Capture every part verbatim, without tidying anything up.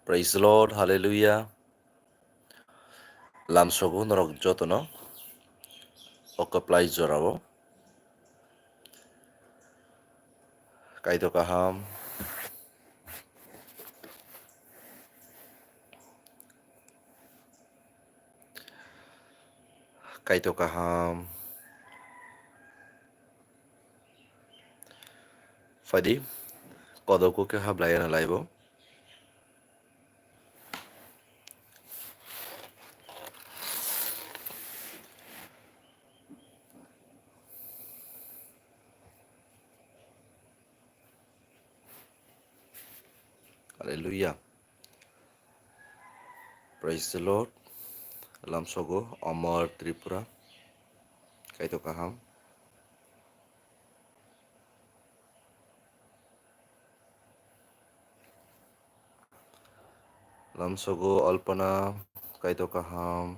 Praise the Lord, hallelujah. Lamsogo norok jotono o kwplai jorao. Kaitor kaham. Kaitor kaham. Phaidi, kodoku khe hablai ano laibo. Hallelujah. Praise the Lord. Lamsogo Amar Tripura. Kaitor kaham. Lamsogo Alpana, Kaitor kaham.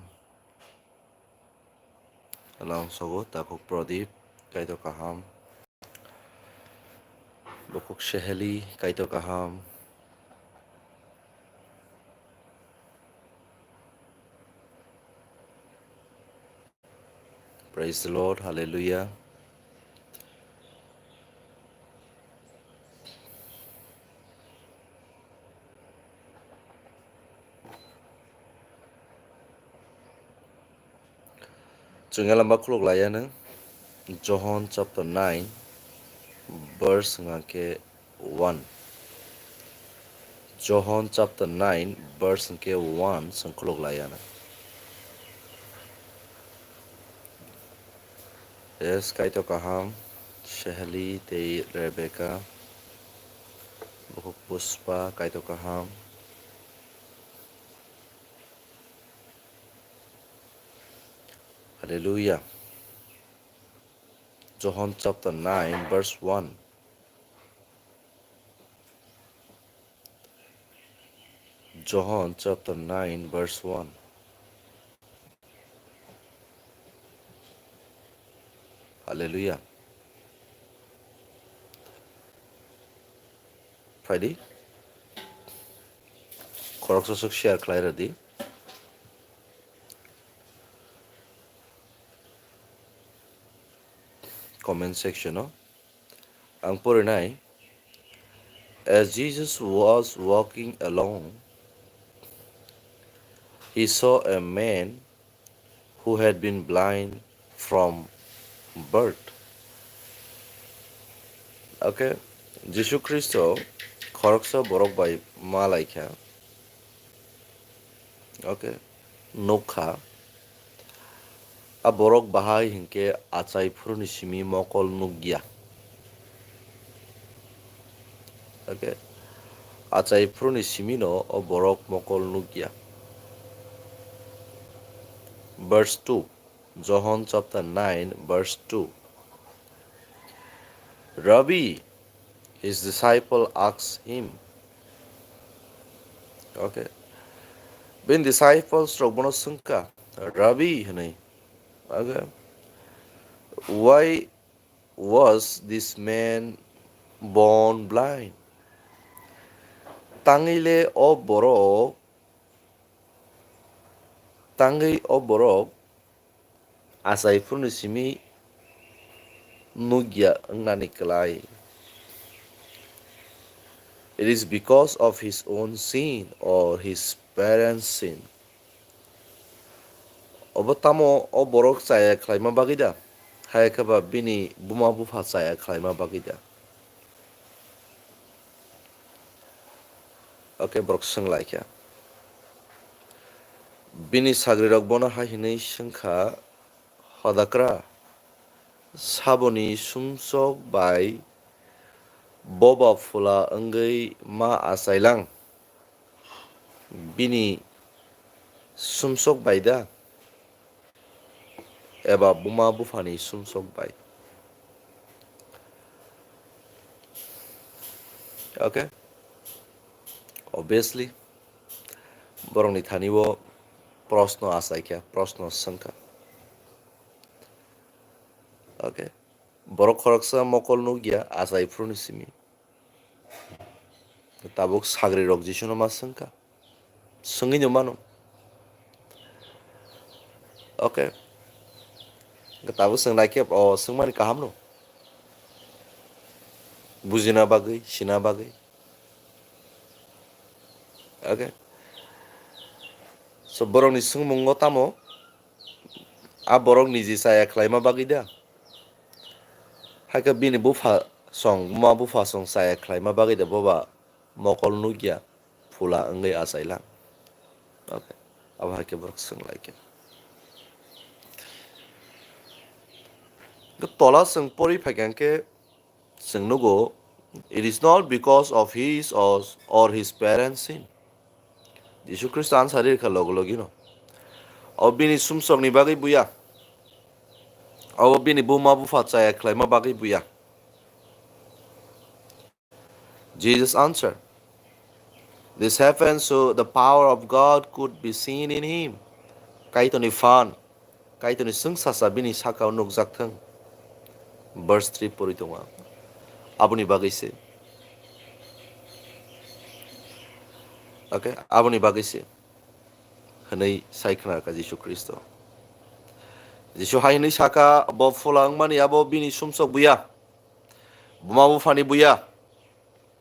Lamsogo Takhuk Pradip, Kaitor kaham. Bukhuk Seheli, Kaitor kaham. Praise the Lord, hallelujah. Chwng lamba khuluk laiya nw John chapter nine verse hwnkhe one. John chapter nine verse hwnkhe one chwng khuluk laiya nw. Yes, Kaitor kaham, Seheli tei Rebecca, bukhuk Puspa, Kaitor kaham. Hallelujah. John chapter nine verse one. John chapter nine verse one. Hallelujah. Phaidi. Khoroksa sok share khlai rwdi. Comment section o ang porinai. As Jesus was walking along, he saw a man who had been blind from birth. Okay, Jisu Khristo khoroksa borok bai malaikha. Okay, nukha. A borok bahai hinkhe achai phuruni simi mokol nukya. Okay, achai phuruni simino o borok mokol nukya. Verse two, John chapter nine, verse two. Rabbi, his disciple asked him. Okay. Bini disciples rok bono swngkha, Rabbi hwnwi. Okay. Why was this man born blind? Tangwi le o borok, tangwi o borok achai phuruni simi nukya wngnani kwlai. It is because of his own sin or his parents' sin. Obo tamo o borok chaya khlaima bagwi da? Hai khe ba bini buma bupha chaya khlaima bagwi da? Okay, borok swng lai kha. Bini sagrirok bono hai hwnwi swng kha, Hodakra, saboni sumsok bai boba phula wngwi ma achailang? Bini sumsok bai da? Eba buma buphani sumsok bai? Okay? Obviously, borokni thani o proshno achaikha, proshno swngkha. Okay? Borok khoroksa mokol nukya achai phuruni simi. Tabuk sagrirok Jisuno ma swngkha. swngwi no mano. Okay. Tabuk swng lai khe o swngmani kaham no. Bujina bagwi, sina bagwi. Okay. So borokni swngmungo tamo a borok niji chaya khlaima bagwi da? Hakhe bini bupha song, buma bupha song chaya khlaima bagwi da boba mokol nukya phula wngwi achailang? Okay. Abo hai khe borok swng lai khe. Tola swng pori phaikha khe swng nugo, "It is not because of his or, or his parents' sin." Jisu Khristo answer rikha logo logino. O bini sumsokni bagwi buya. O bini buma bupha chaya khlaima bagwi buya. Jesus answered, "This happened so the power of God could be seen in him." Kaitorni phan, Kaitorni chwngsacha bini sakao nukjak thung. Verse three pori tongo ang. Aboni bagwi se. Okay, aboni bagwi se. Hwnwi sai khna kha Jisu Khristo. Jisu hai hwnwi saka, bo phula wngmani abo bini sumsok buya. Buma buphani buya.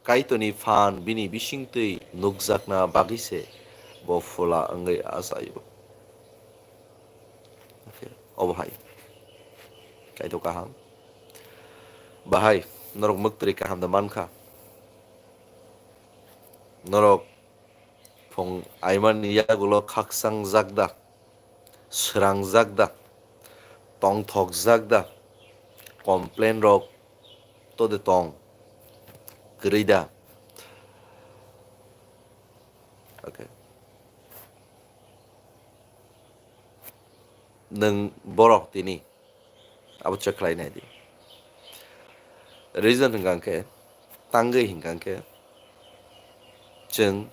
Kaitorni phan bini bisingtwi nukjakna bagwi se bo phula wngwi achaio. Okay, obo hai. Kaitor kaham. Bahai, norok mwktwi kaham da mankha. Norok phung aimani yagulo khakchang jak da, srang jak da, tongthok jak da, complain rok to de tong kwrwi da? Okay. Nwng borok tini abo check khlai nai di. Reason hwnkha khe, tangwi hwnkha khe, chwng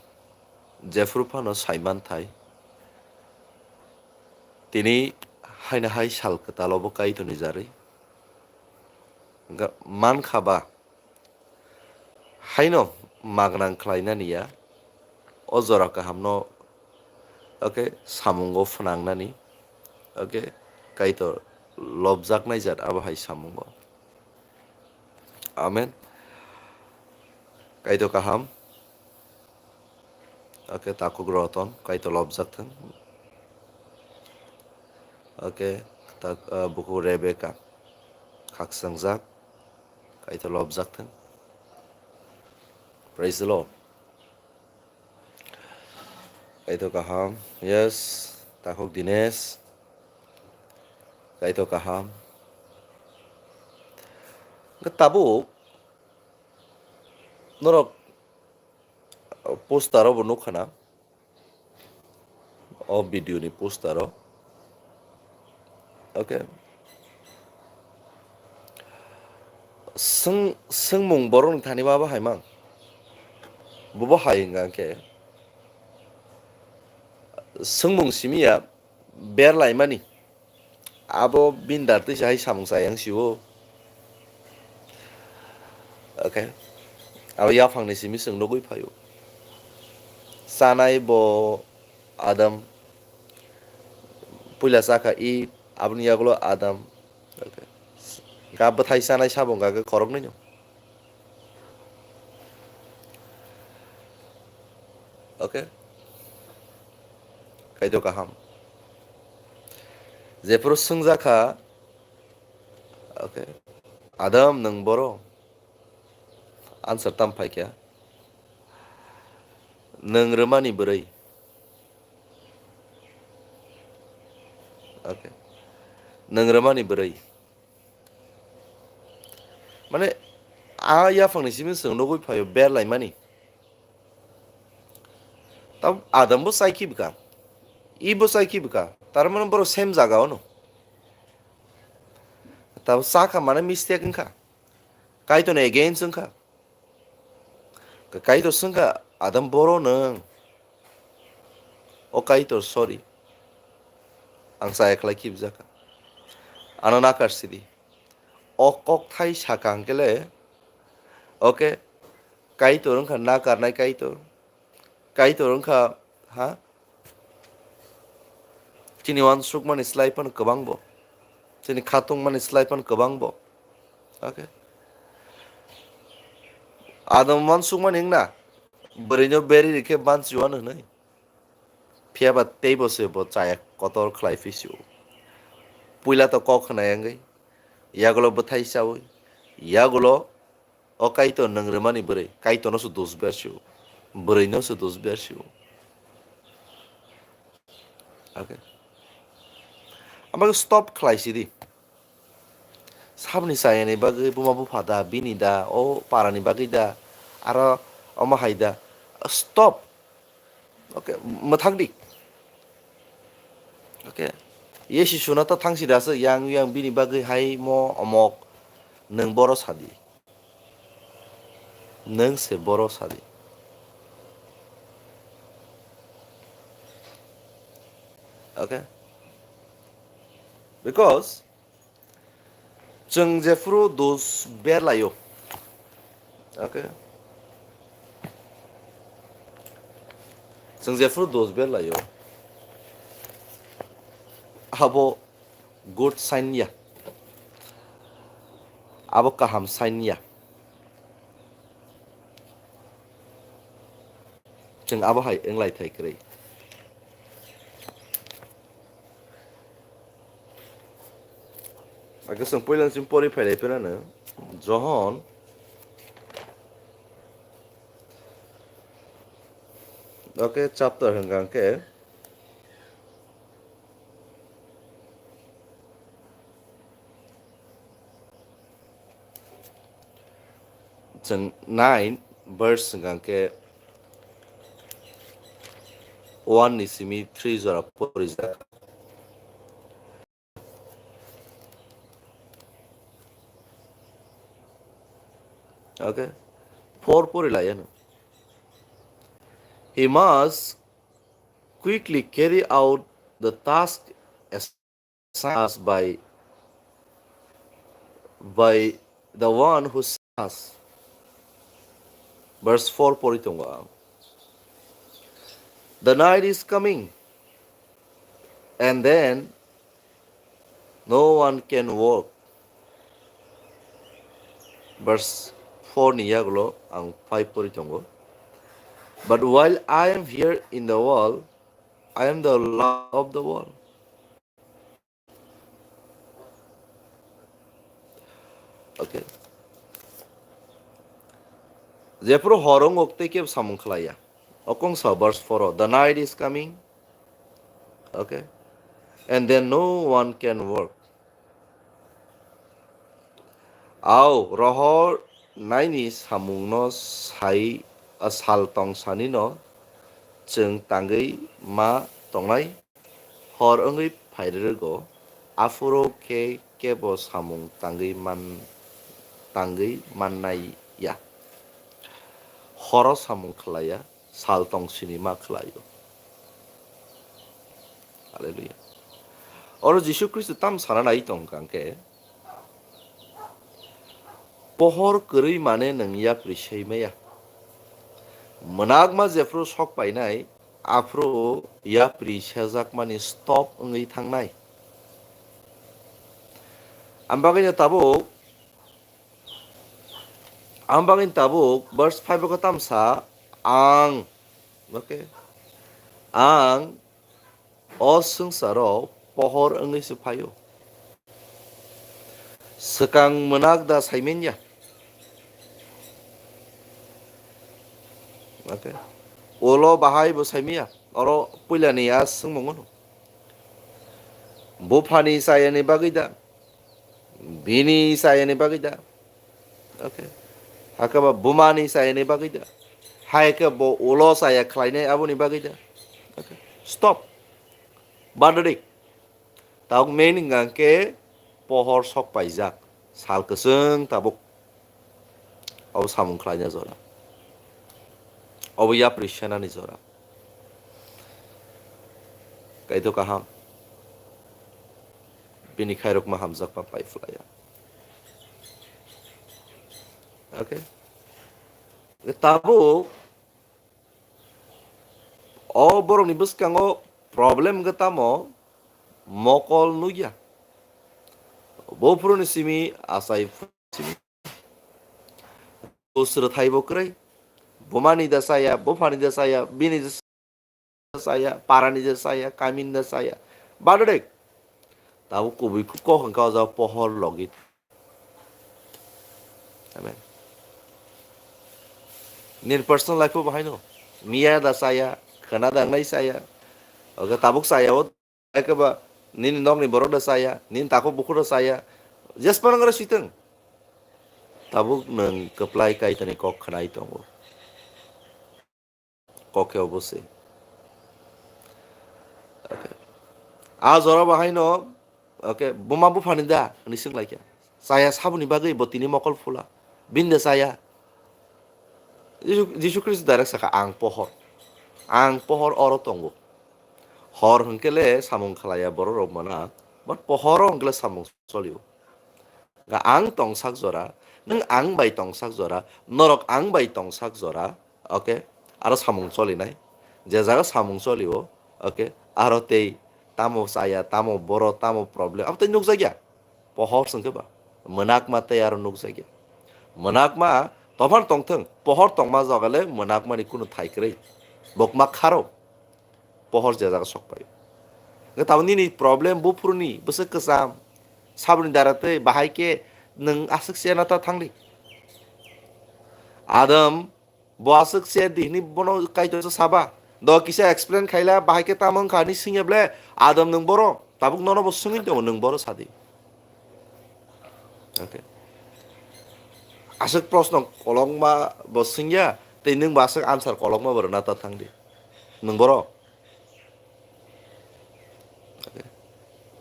jephru phano sai manthai, tini haino hai sal kwtalo bo Kaitorni jarwi. Hwnkha, mankha ba, haino magnang khlainani ya, o jora kahamno, okay, samungo phwnangnani, okay, Kaitor lobjaknai jat abo hai samungo. Amen. Kaitor kaham. Okay, takhuk Roton, Kaitor lobjak thung. Okay, tak, uh, buku Rebecca, khaksangjak, Kaitor lobjak thung. Praise the Lord. Kaitor kaham. Yes, takhuk Dinesh. Kaitor kaham. Tabuk norok poster o bo nukha na, o video ni poster o. Okay. Swng-, swngmung borok ni thani ma bahai mang. Bo bahai hwnka khe swngmung simi ya berlaimani. Abo bini dar twi se hai samung chayang sio. Okay. Abo yaphang ni simi chwng nugwi phaio. Chanai bo Adam. Puila chakha Eve, aboni yagulo Adam. Okay. Ga bwthai chanai sabo hwnkha khe khoroknwi no. Okay. Kaitor kaham. Jephuru swngjakha, okay, Adam, nwng boro? Answer tam phaikha, nwng rwmani bwrwi. Okay. Nwng rwmani bwrwi. Mane, a yaphangni simi chwng nugwi phaio berlaimani. Tab Adam bo chai khibika. Eve bo chai khibika. Tar mane borok same jaga ono. Tab chakha mane mistake wngkha. Kaitorni against wngkha. Kaitor swngkha, "Adam, boro nwng?" "O Kaitor, sorry. Ang chaya khlai khibjakha. Ano nakar sidi." O kokthai sakha hwnkhe le, okay, Kaitor wngkha nakarnai Kaitor. Kaitor wngkha Ha? Chini uansukmani slai phano kwbang bo. Chini khatungmani slai phano kwbang bo. Okay. Adam uansukmani wngna, bwrwino beri rikhe bansi uan hwnwi. Phiya ba teibo se bo chaya kotor khlai phi sio. Puila to kok khna yangwi, yagulo bwthai chawi, yagulo o Kaitor nwng rwmani bwrwi, Kaitorno se dos ber sio, bwrwino se dos ber sio. Okay. Ambai stop khlai sidi. Sabni chayani bagwi buma bupha da, bini da, o parani bagwi da, aro omo hai da. Stop. Okay, mwthak di. Okay. Ye sisuna to thangsi da se yang yang bini bagwi hai mo omok nwng boro sadi. Nwng se boro sadi. Okay? Because chwng jephuru dos berlaio. Okay? Chwng jephuru dos berlaio. Abo good sign ya. Abo kaham sign ya. Chwng abo hai wnglai thai kwrwi. Ake chwng puila chwng pori phailai phirano Johon, okay, chapter hwnkha khe chwng nine verse hwnkha khe one ni simi three jora porijak. Okay, four pori lai ano. He must quickly carry out the task assigned us by, by the one who sent us. Verse four pori tongo ang. The night is coming, and then no one can work. Verse four ni yagulo ang five pori tongo. But while I am here in the world, I am the light of the world. Okay. Jephuru hor wngok tei kebo samung khlaiya. Okong sa verse four o, "The night is coming." Okay. And then no one can work. Au, rohor naini samungno sai, a sal tong sanino chwng tangwi ma tongnai. Hor wngwi phairwrwgo, aphuru khe kebo samung tangwi man-, tangwi mannai ya. Horo samung khlaiya, sal tong sini ma khlaio. Hallelujah. Oro Jisu Khristo tam sana nai tong kang khe, pohor kwrwi mane nwng yapri sei maya. Mwnakma jephru sok painai, aphru yapri sejakmani stop wngwi thangnai. Ang bagwino tabuk, ang bagwino tabuk verse five o khe tamsa, ang, okay, ang o swngcharo pohor wngwi se phaio. Swkang mwnak da saimanya. Okay. Ulo bahai bo saimanya. Oro puilani a swngmung ono. Buphani chayani bagwi da. Bini chayani bagwi da. Okay. Hakhe ba bumani chayani bagwi da. Hai khe bo ulo chaya khlainai aboni bagwi da. Okay. Stop. Badadik. Tabuk main hwnkha khe pohor sok paijak. Sal kwchwng tabuk. Obo samung khlaina jora. Obo yapri senani jora. Kaitor kaham. Bini khairokma hamjakma pai phlaiya. Okay. Tabuk O borokni bwskango problem wngkha tamo, mokol nukya. Bo phuruni simi achai simi. Bo swrwthai bo kwrwi. Bumani da chaya, buphani da chaya, bini da chaya, parani da chaya, kamini da chaya. Badodek. Tabuk kubui kok hwnkha o jaga pohor logi. Amen. Nini personal life o bahaino miya da chaya, khwna da wngnai chaya. Oke, tabuk chaya o, ekeba nini nokni borok da chaya, nini takhuk bukhuk da chaya. Jespa nang oro sitwng. Tabuk nwng kwplai Kaitorni kok khwnai tongo. Kok khe obo se. Okay. A jora bahaino, okay, buma buphani da hwnwi swnglaikha. Chaya saboni bagwi bo tini mokol phula. Bini da chaya. Jisu, Jisu Khristo direct sakha, "Ang pohor. Ang pohor oro tongo." Hor hwnkhe le samung khlaiya bororok mwnang, but pohoro hwnkhe le samung cholio. Ga ang tongsak jora, nwng ang bai tongsak jora, norok ang bai tongsak jora, okay? Aro samung cholinai. Je jaga samung cholio, okay? Aro tei tamo chaya, tamo boro, tamo problem, abo tei nukjakya. Pohor sengke ba. Mwnakma tei aro nukjakya. Mwnakma tophar tongthwng, pohor tongma jogale mwnakmani kunu thai kwrwi. Bokma kharo. Pohor je jaga sok pai. Hwnkhe tabuk nini problem buphuruni bwswk kwcham. Saboni dara tei bahai khe nwng aswk se nata thangdi. Adam bo aswk se di hwnwi bono Kaitor saba. Do kisa explain khaila bahai khe tamo wngkha hwnwi swngya ble Adam nwng boro. Tabuk nono bo swngwi tongo nwng boro sadi. Okay. Aswk proshno kolokma bo swngya tei nwng bo aswk answer kolokma bo rwna ta thangdi. Nwng boro?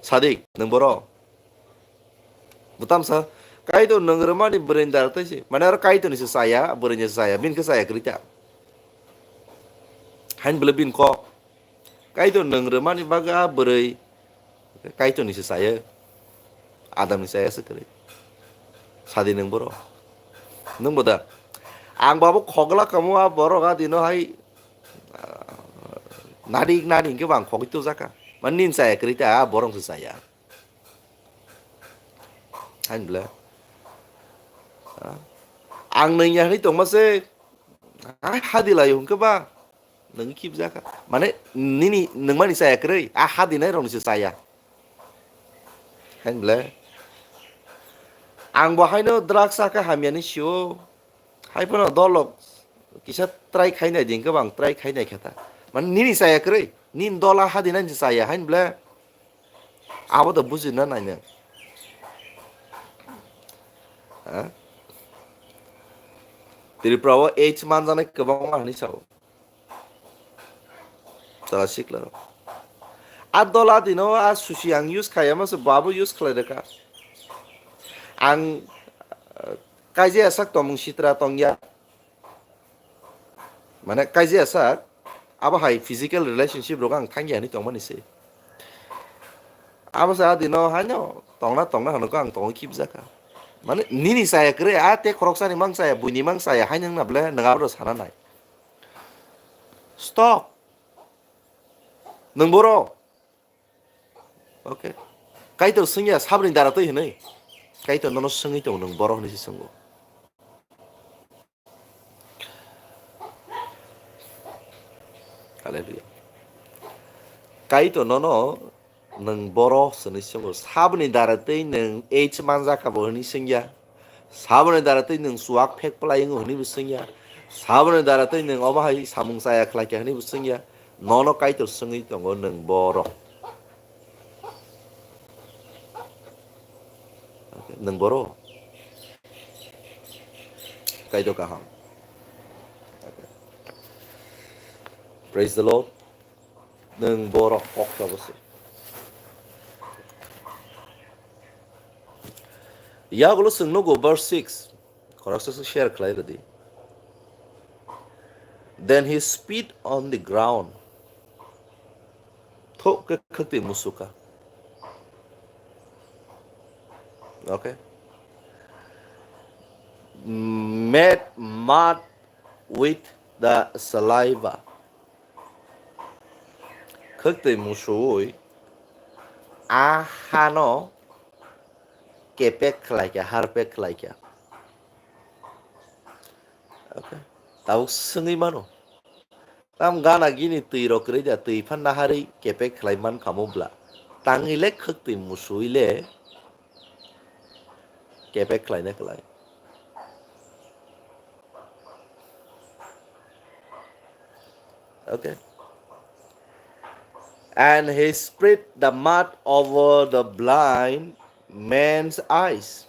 Sadik, nwng boro? Butam sa, Kaitor nwng rwmani bwrwini dara tei se. Mane oro Kaitorni se chaya, bwrwini se chaya, bini khe chaya kwrwi ta. Hain bwle bini kok. Kaitor nwng rwmani bagwi a bwrwi Kaitorni se chaya. Adamni chaya se kwrwi. Sadi nwng boro? Nwng bo da? Ang babo khogla kamo a borok a dino hai, ah, nadik nadik hwnkhe bo ang khogwi tujaka. Mane nini chaya kwrwi ta, a borok se chaya. Hain bwle. Ah. Ang nwng ya hwnwi tongma se, ai hadi laio hwnkhe ba. Nwng khibjaka. Mane nini nwngmani chaya kwrwi, a hadi nai rokni se chaya. Hain bwle. Ang bo haino drugs sakha hamyani sio. Hai phano dolok kisa try khainai din khe bang try khainai khe ta. Mane nini chaya kwrwi, nini dola hadi nai se chaya hain bwle. Abo da bujina nai nwng. Ha? Tripura o AIDS manjaknai kwbangma hwnwi sao. Chwla sikla rok. A dola dino a susi ang use khaiyama se bo abo use khlai rwkha. Ang, eh, kaijaya sak tongmung sitra tongya. Mane kaijaya sak, abo hai physical relationship rok ang thangya hinwi tongmani se. Abo se a dino haino tongna tongna hwnwi ang tongwi khibjakha. Mane nini chaya kwrwi, a te khoroksani mang chaya, buini mang chaya, haino wngna ble nwng abo sana nai. Stop. Nwng boro. Okay. Kaitor swngya saboni dara twi hwnwi. Kaitor nono swngwi tongo, nwng boro hwnwi se swngo. Hallelujah. Kaitor nono nwng boro hwnwi swngo. Saboni dara twi nwng AIDS manjakha bo hwnwi swngya. Saboni dara twi nwng chuwak phek pwlai wngo hwnwi bo swngya. Saboni dara twi nwng omo hai samung chaya khlai kha hwnwi bo swngya. Nono Kaitor swngwi tongo nwng boro. Nwng boro? Kaitor kaham. Praise the Lord. Nwng boro kok khe obo se. Yagulo chwng nugo verse six. Khoroksa se share khlai rwdi. Then he spit on the ground. Thok khe khwtwi musuka. Okay. Made mud with the saliva. khwktwi musuwi a hano kepek khlaikha, harpek khlaikha. Okay. Tabuk swngwi mano. Tam gana gini twi rok kwrwi da, twi phan naharwi kepek khlai man kha mo bla. Tangwi le khwktwi musuwi le kepek khlaina khlai. Okay. And he spread the mat over the blind man's eyes.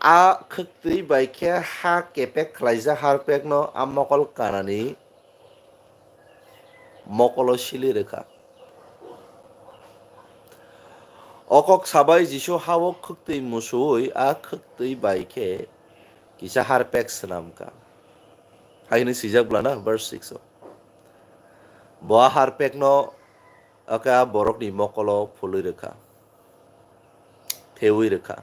A khwktwi bai khe ha kepek khlaijak harpekno a mokol kanani mokolo sili rwkha. O kok sabai Jisu ha-o khwktwi musuwi a khwktwi bai khe kisa harpek swnamkha. Hai hwnwi swijak bwlana verse six o. Bo a harpekno ake a borokni mokolo phulwi rwkha, thewi rwkha.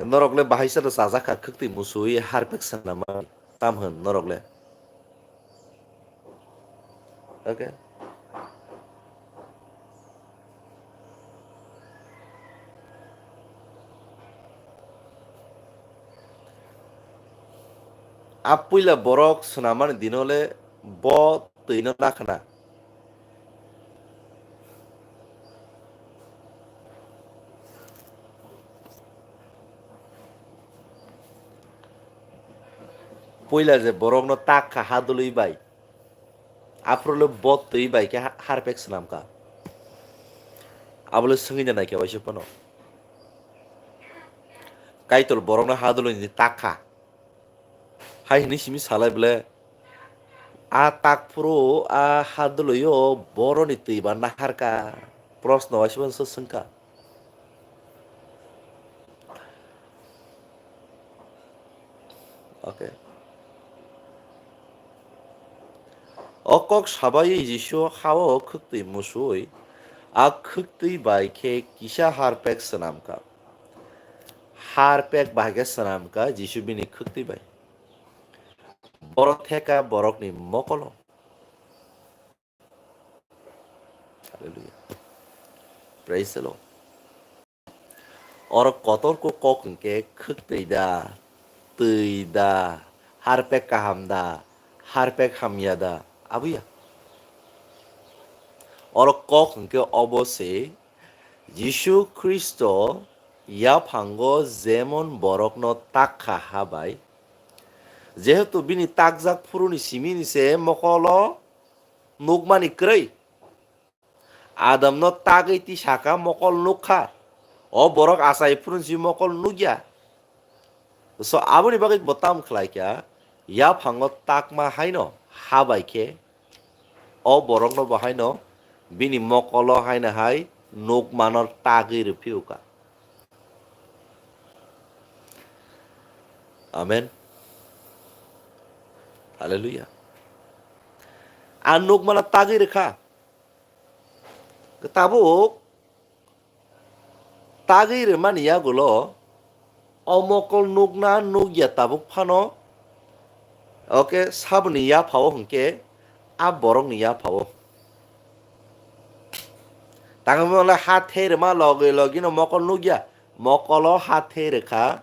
Norok le bahai sano chajak kha, khwktwi musuwi harpek swnamani. Tam hwn norok le. Okay. A puila borok swnamani dino le bo twino nakhna. Puila je borokno tak kha hadului bai, aphuru le bo twi bai khe ha-, harpek swnam kha. Abo le swngwi na nai khe waisa phano. Kaitor borokno hadului ni tak kha. Hai hwnwi simi salai bwle, a tak phuru a hadului o boroni twi ba nahar kha. Proshno waisa phano swngkha. Okay. O kok sabai Jisu ha-o khwktwi musuwi, a khwktwi bai khe kisa harpek swnam kha. Harpek bai khe swnam kha Jisu bini khwktwi bai. Borok theka borokni mokolo. Hallelujah. Praise the Lord. Oro kotor kok hwnkhe khwktwi da, twi da, harpek kaham da, harpek hamya da, abuya. Oro kok hwnkhe obo se Jisu Khristo yaphango jemon borokno tak kha ha bai, jehetu bini takjak phuruni simini se mokolo nukmani kwrwi. Adamno tagwi tisaka mokol nukha. O borok achai phurunsi mokol nukya. So aboni bagwi bo tam khlai kha, yaphango takma haino ha bai khe, o borokno bo haino bini mokolo haino hai nukmano tagwi rwphiyokha. Amen. Hallelujah. A nukmano tagwi rwkha. Tabuk tagwi rwmani yagulo o mokol nukna nukya tabuk phano, oke, saboni yaphao hwnkhe a borokni yaphao. Tangwi mole ha the rwma logi logino mokol nukya, mokolo ha the rwkha.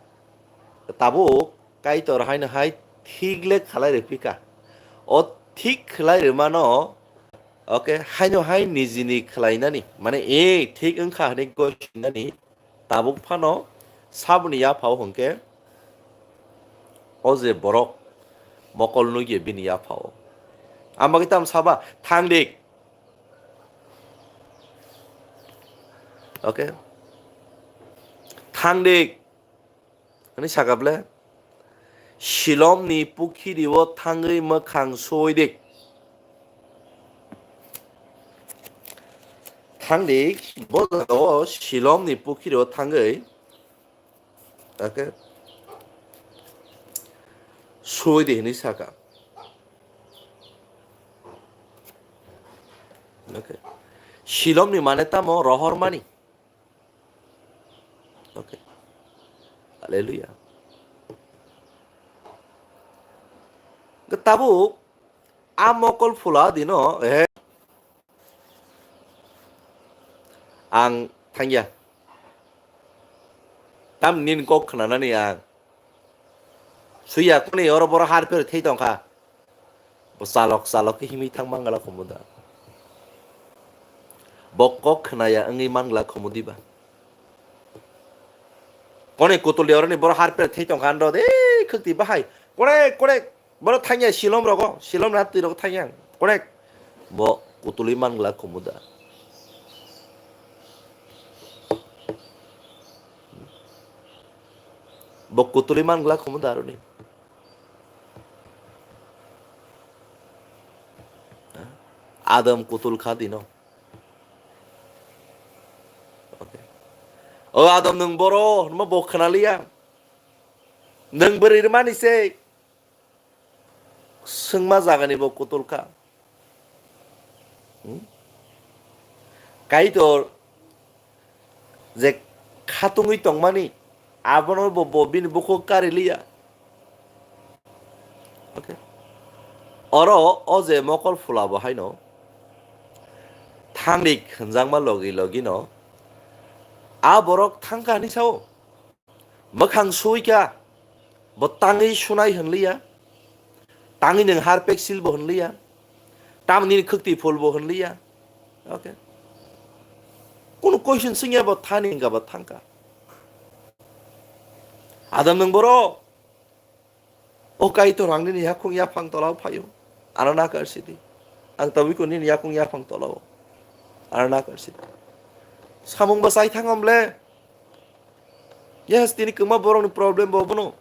Tabuk Kaitor haino hai thik le khlai rwphikha. O thik khlai rwmano, oke, haino hai nijini khlainani, mane, e, thik wngkha hwnwi gosinani tabuk phano saboni yaphao hwnkhe o je borok mokol nukya bini yaphao. Ang bagwi tamo saba, thangdi. Oke. Thangdi. Ani saka ble, Silomni pukhiri-o thangwi mwkhang suwi di. Thangdi, bo jaga-o Silomni pukhiri-o thangwi, oke, suwi di hwnwi saka. Oke. Silomni mane tamo rohormani. Oke. Hallelujah. Tabuk a mokol phula dino, eh, ang thangya. Tam nin kok khnanani ang. Suya kuni oro boro har per thei tongkha. Bo chalok chalok khe himwi thang mangala khumuda. Bo kok khnaya wngwi mangla khumudiba. Kone kutulni oroni boro har per thei tongkha andro de khwkti bahai. Kore kore boro thangya silom rogo, silom rat twi rogo thangya. Kore bo kutulwi mangla khumuda. Bo kutulwi mangla khumuda aroni. Adam kutul kha dino. Okay. O Adam nwng boro hwnma bo khnaliya. Nwng bwrwi rwmani se. Swngma jagani bo kutul kha. Hmm? Kaitor je khatungwi tongmani, abono bo, bo bini bukhuk kari liya. Okay. Oro o je mokol phula bo haino thangdi khwnjakma logi logi no a borok thangkha hinwi sao. Mwkhang suikha, bo tangwi sunai hwnliya, tangwi nwng harpek sil bo hwnliya, tamni khwkti phul bo hwnliya. Okay. Kunu question swngya bo thani hwnkha bo thangkha. Adam nwng boro, o Kaitor ang nini yakung yaphang tolao phaio, ano nakar sidi. Ang tabiko nini yakung yaphang tolao, ano nakar sidi. Samung bo chai thangom le. Yes, tini kwma borokni problem bo bono.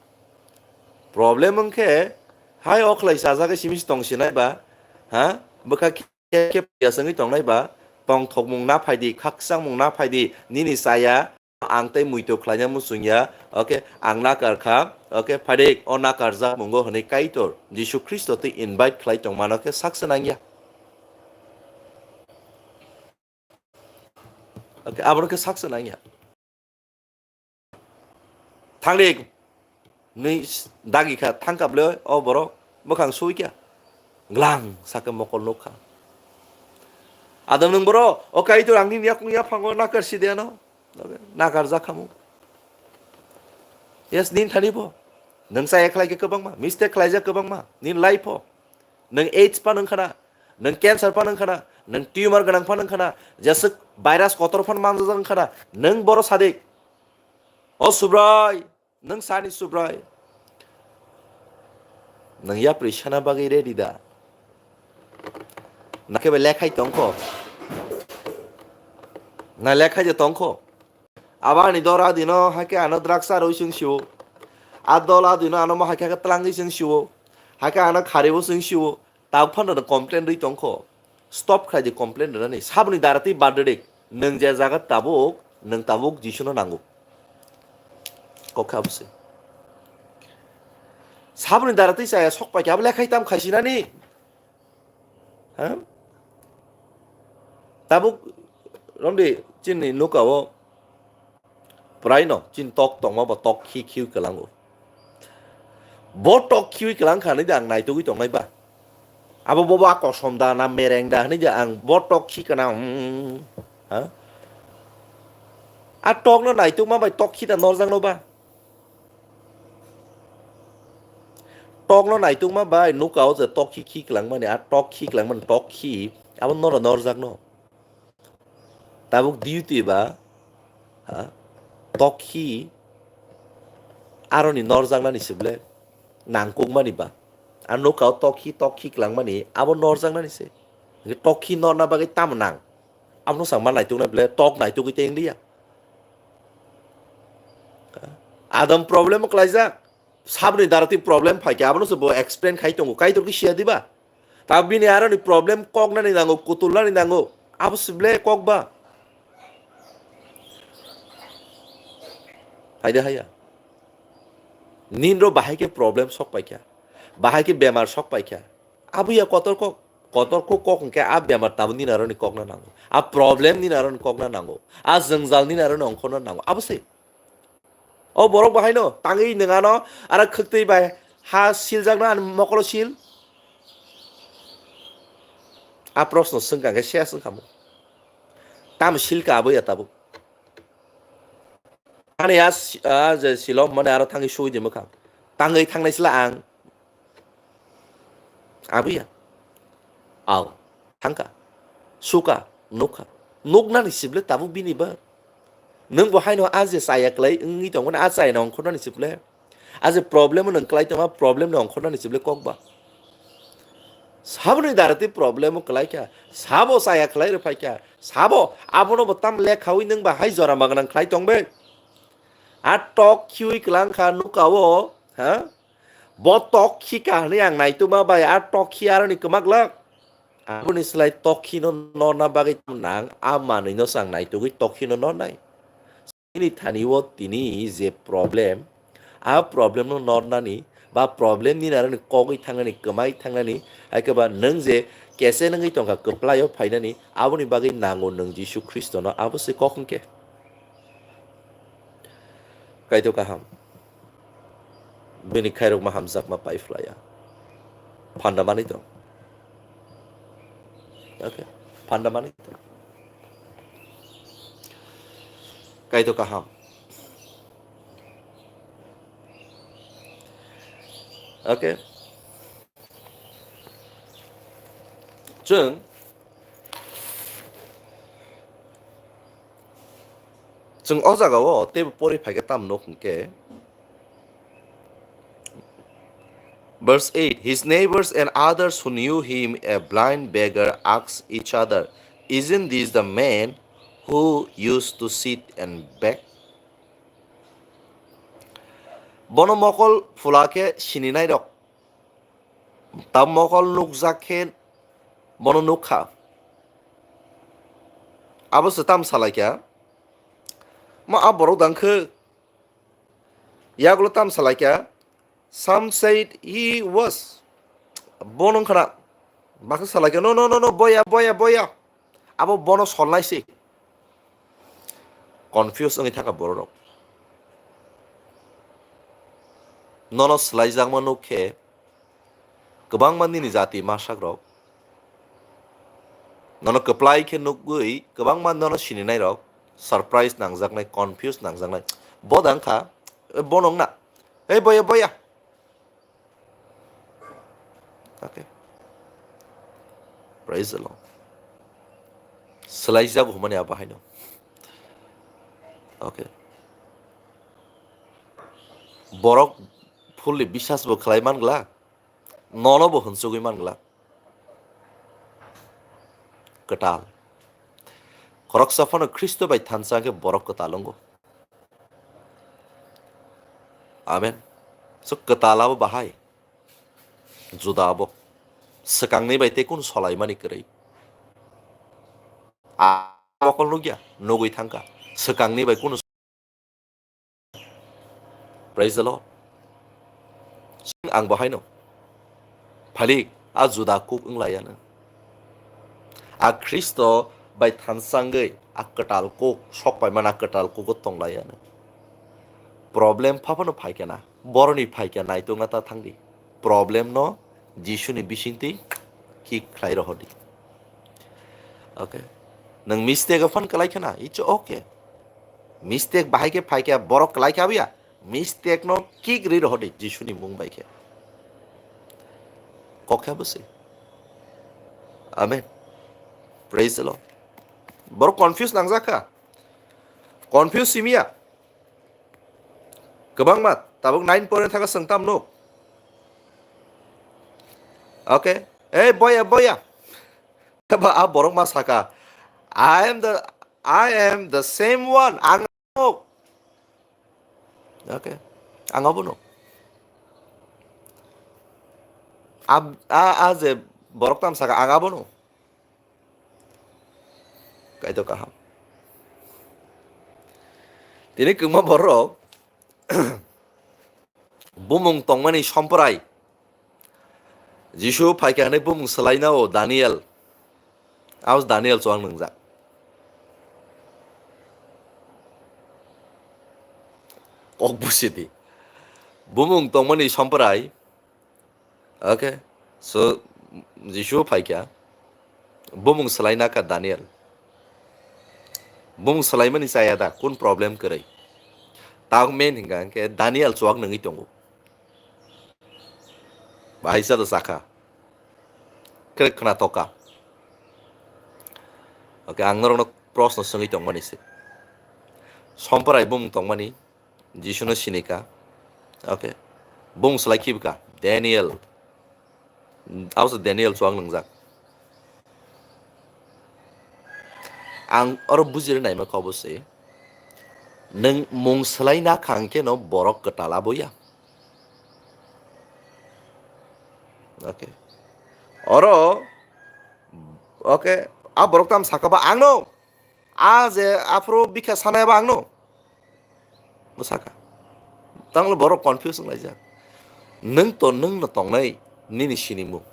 Problem wngkhe hai okhlai chajagwi simi tong sinai ba, ha? Bwkha khe khe paiya sengwi tongnai ba, tongthokmung na phaidi, khakchangmung na phaidi, nini chaya, ang tei muitu khlaina muchungya, okay, ang nakar kha, okay, phaidi o nakarjak mungo hwnwi Kaitor Jisu Khristo twi invite khlai tongmano khe saksa nangya. Okay, abono khe saksa nangya. Thangdi nwi dagi kha thangkha ble o borok bwkhang sui kha glang sakhe mokol nuk kha. Adam nwng boro o Kaitor ang nini yakung yaphango nakar sidi ano nakar jakhamu. Yes, nin thani bo nwng chaya khlai khe kwbangma mistake khlaijak kwbangma nin life o. Nwng AIDS pa nwng khana, nwng cancer pa nwng khana, nwng tumor gwnang pa nwng khana, jeswk virus kotor phan manjak nwng khana, nwng boro sadik. O Subrai, nwng sani Subrai. Nwng yapri sana bagwi ready da? Nakhe bai lekhai tongkho. Na lekhai je tongkho. Abo ani dol adino haikhe ano drugs arwi chwng sio. A dol adino ano mo haikhe haikhe twlangwi chwng sio. Haikhe ano kharibo chwng sio. Tabuk phano complain rwi tongkho. Stop khlai di complain rwnani. Saboni dara twi birthday. Nwng je jaga tabuk, nwng tabuk Jisuno nango. Kok khe abo se. Saboni dara twi chaya sok paikhe abo lekhai tam khaisinani. Ha? Tabuk romdi chini nukao prai no chini tok tongma bo tok khi khi klango. Bo tok khi klang kha ni ang naitugwi tongnai ba. Abo bobo a kosom da na mereng da hwnwi da ang bo tok khi kana, hmm, ha? A tok no naituk ma bai tok khi da norjak no ba. Tok no naituk ma bai nuka o je tok khi khi klang mani, a tok khi klang mani, tok khi abo noro norjak no. Tabuk duty ba, ha, tok khi aroni norjaknani se ble nangkukmani ba. A nokao tok khi, tok khi klangmani abo norjaknani se. Hingke tok khi norna bagwi tamo nang? Abono chwng ma naituknai ble tok naitugwi tei wngliya. Adam problem o klaijak. Saboni dara twi problem phaikhe abono se bo explain khai tongo, Kaitor khe siya diba? Ta bini aroni problem koknani nango, kutulnani nango. Abo se ble kok ba? Haide haya. Ninro bahai khe problem sok paikha. Bahai khe bemar sok paikha. Abo ya kotor kok, kotor kok kok hwnkhe a bemar tabuk nini aroni kokna nango. A problem nini aroni kokna nango. A jwngjal nini aroni ongkhorna nango. Abo se. O borok bahaino tangwi nwng ano aro khwktwi bai ha siljakno ani mokolo sil. A proshno swngkha hwnkhe se swngkhamu. Tamo silka abo ya tabuk. Ani a si-, a je silom mane aro thangwi sui di mwkhang. Tangwi thangnai sila ang. Abo ya. Aw. Thangkha. Suka. Nukha. Nuknani sible tabuk bini ba. Nwng bo haino a je chaya kwlai wngwi tongmani a chayani ongkhornani sible. A je problem nwng kwlai tongma problem ni ongkhornani sible kok ba. Saboni darati problem kwlai kha. Sabo chaya kwlai rw phai kha. Sabo abono bo tam lekhawi nwng ba hai jora magwnang khlai tong be. A tok khiwi kwlang kha nuka o, ha? Bo tok khi kha hwnwi ang naituma bai a tok khi aroni kwmaklak. Aboni slai tok khino norna bagwi tam nang, a manwino chang naitugwi tok khino nornai. Nini thani o tini je problem, a problem no nornani ba problem ni narani kogwi thangnani, kwmai thangnani, hai khe ba nwng je kese nangwi tongkha kwplai o phainani, aboni bagwi nango nwng Jisu Khristo no, abo se kok hwnkhe. Kaitor kaham. Bini khairokma hamjakma pai phlaiya. Phanda manwi tong. Okay. Phanda manwi tong. Kaitor kaham. Okay. Chwng, chwng o jaga o teibo pori phaikhe tamo nuk hwnkhe, verse eight, his neighbors and others who knew him, a blind beggar, asked each other, "Isn't this the man who used to sit and beg?" Bono mokol phula khe sininai rok. Ta mokol nukjak khe bono nukha. Abo se tam salaikha. Ma a borok dang khe. Yagulo tam salaikha. Some said he was. Bono khana. Baksa salaikha. No, no, no, no. Boya, boya, boya. Abo bono solnai se. Confuse wngwi thangkha bororok. Nono swlaijakma nuk khe kwbangma nini jati masakrok, nono kwplai khe nukgwi kwbangma nono sininairok surprise nangjaknai, confuse nangjaknai. Bo da wngkha, "Eh, bono wngna? Ei, boya, boya." Okay. Praise the Lord. Swlaijago hwnmani abo haino. Okay. Borok fully biswas bo khlai man glak, nono bo hwnchugwi man glak. Kwtal. Khoroksa phano Khristo bai thansa khe borok kwtal wngo. Amen. So kwtal abo bahai. Juda abo. Swkangni bai tei kunu solaimani kwrwi. A mokol nukya, nugwi thangkha. Swkangni bai kunu. Praise the Lord. Ang bahaino. Phalik, a Juda kuk wnglaiyano. A Khristo bai thansangwi a kwtal kuk, sok paimani a kwtal kugo tonglaiyano. Problem phaphano phaikhe na, boroni phaikhe naitokna ta thangdi. Problem no Jisuni bisingtwi kick khlai rohordi. Okay. Nwng mistake o phan kwlai khana, it's okay. Mistake bahai khe phai khe borok kwlai khe abiya. Mistake no kick ri rohordi Jisuni mung bai khe. Kok khe bwswi. Amen. Praise the Lord. Borok confuse nangjak kha. Confuse simiya. Kwbangma tabuk nine pore thaka swng tam nuk. Okay. Ei boya, boya. Ba a borok ma saka, "I am the, I am the same one." Ang nuk. Okay. Ang abono. Ab-, a, a je borok tam saka, ang abono. Kaitor kaham. Tini kwbangma borok bumung tongmani somprai. Jisu phaikha hwnwi bumung swlaina o Daniel. Abo Daniel chuwak nwngjak. Kok busidi. Bumung tongmani somprai. Okay. So, Jisu phaikha. Bumung swlaina kha Daniel. Bumung swlaimani chaya da, kun problem kwrwi? Tang main hingka hingke Daniel chuak nungwi tongo. Bahai sa da sakha. Kwrwi khna toka. Okay, ang norokno proshno swngwi tongmani se. Somprai bumung tongmani, Jisuno sinika. Okay. Bumung swlai khibika, Daniel. Abo se Daniel chuak nungjak. Ang oro bujiri naima kha obo se. Nwng mung swlai na kha hwnkhe no borok kwtal aboya. Okay. Oro, okay, a borok tam saka ba angno. A je aphuru bikha sanai ba angno. Bo saka. Tanglo borok confuse wnglaijak. Nwng to nwng no tongnai nini sinimung.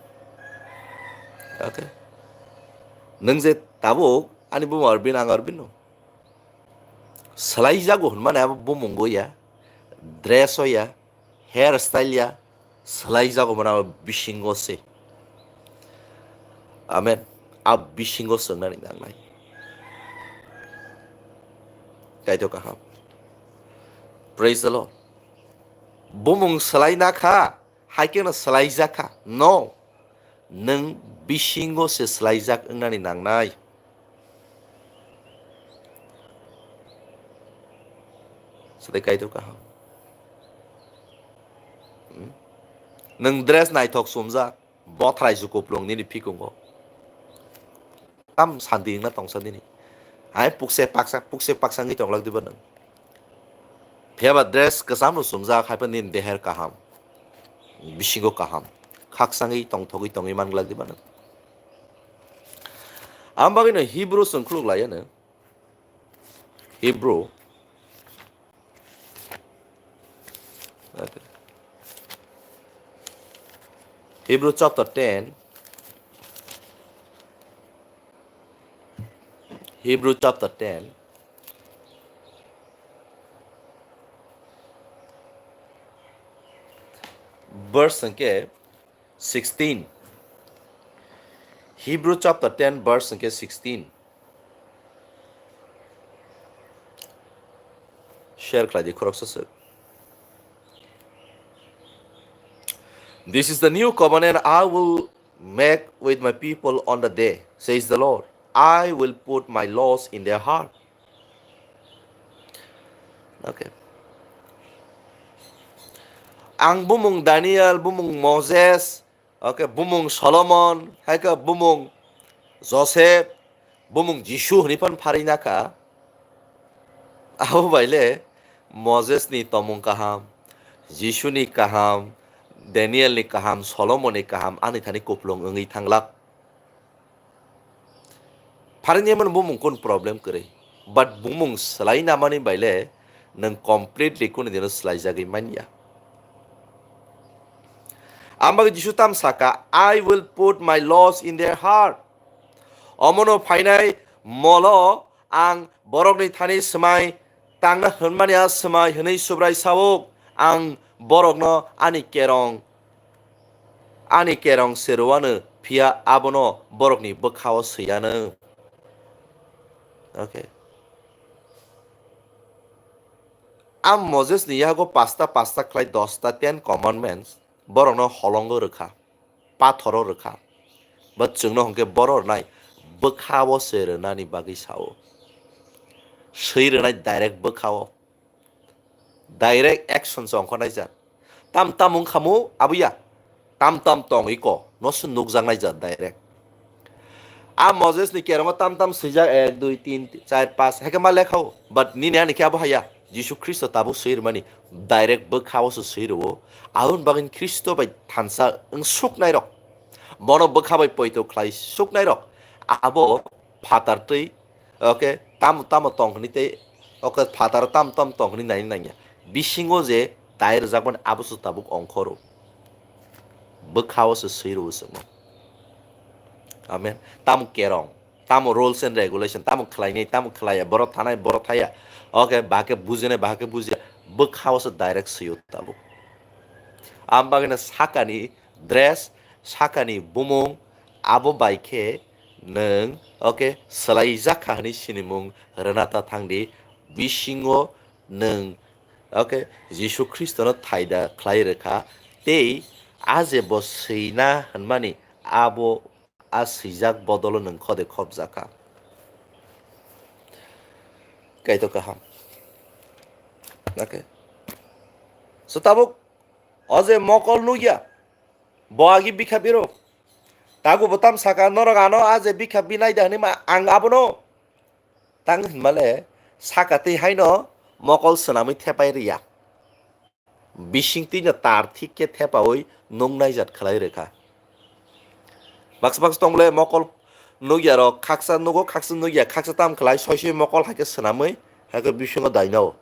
Okay. Nwng je tabuk ani buma Arbin ang Arbin no. Swlaijago hwnmani abo bumung o ya, dress o ya, hair style ya, swlaijago hwnmani abo bisingo se. Amen. A bisingo swngnani nangnai. Kaitor kaham. Praise the Lord. Bumung swlai na kha, hai khe no swlaijak kha. No. Nwng bisingo se swlaijak wngnani nangnai. Swlai Kaitor kaham. Hmm? Nwng dress naithok sumjak, bothrai jukuplung nini phikungo. Tam santi wngna tongsa nini. Hai pukse paksa, pukse paksa wngwi tonglak diba nwng? Phiya ba dress kwcham rw sumjak, hai phano nini deher kaham, bisingo kaham, khakchangwi tongthogwi tongwi man glak diba nwng? Ang bagwino Hebrew chwng khuluk lai ano. Hebrew. Okay. Hebrew chapter ten. Hebrew chapter ten. Verse hwnkhe sixteen. Hebrew chapter ten, verse hwnkhe sixteen. Share khlai di khoroksa swk. "This is the new covenant I will make with my people on the day, says the Lord. I will put my laws in their heart." Okay. Ang bumung Daniel, bumung Moses, okay, bumung Solomon, hai khe bumung Joseph, bumung Jisu hwnwi phan pharwi na kha. Abo bai le Moses ni tomung kaham, Jisu ni kaham, Daniel ni kaham, Solomon ni kaham ani thani kuplung wngwi thanglak. Pharwngya mani bumung kun problem kwrwi. But bumung swlai namani bai le nwng completely kunu dino swlaijagwi manya. Ang bagwi Jisu tam saka, "I will put my laws in their heart." Omono phainai molo ang borokni thani swmai tangna hwnmani a swmai hwnwi Subrai sao, ang borokno ani kerong, ani kerong se rwano, phiya abono borokni bwkhao swiano. Okay. A Moses ni yago pasta pasta khlai dosta Ten Commandments borokno holongo rwkha, pathoro rwkha. But chwngno hwnkhe boro rwnai bwkhao se rwnani bagwi sao. Swi rwnai direct bwkhao. Direct action se ongkhornai jak. Tam tam wng khamu abuya. Tam tam tong iko. No se nukjaknai jak direct. A Moses ni kerongo tam tam swijak ek, dui, tin, char, panch. Hai khe ma lekhao. But nini ani khe abo haya. Jisu Khristo tabuk swi rwmani direct bwkhao se swi rwo. Aboni bagwi Khristo bai thansa wng suknai rok. Bono bwkha bai poito khlai suknai rok. Abo phatar twi Okay, tamo tamo tong hwnwi tei, okay, phataro tamo tamo tong hwnwi naina nangya. Bisingo je dai rwjakmani abo se tabuk ongkhoro. Bwkhao se swi rwo chwngno. Amen. Tamo kerong, tamo rules and regulation, tamo khlainai, tamo khlaiya, borok thanai, borok thaya. Okay, bahai khe bujinai, bahai khe bujiya. Bwkhao se direct swio tabuk. Am bagwino sakani dress, sakani bumung, abo bai khe nwng, okay, swlaijak kha hwnwi sinimung rwna ta thang di. Bisingo nwng, okay, Jisu Khristono thaida khlai rwkha, tei a je bo swina hwnmani abo a swijak bodolo nwng khode khopjak kha. Kaitor kaham. Okay. So tabuk o je mokol nukya, bo agi bikha biro. Tago bo tam saka norok ano a je bikha binai da hwnwi ma ang abono. Tang hinmale saka twi haino mokol swnamwi thepai riya. Bising twi no tar thik khe thepaui nung naijat khlai rwkha. Baksa baksa tongle mokol nukya rok khaksa nugo, khaksa nukya, khaksa tam khlai soi soi mokol hai khe swnamwi hai khe bisingo dainao.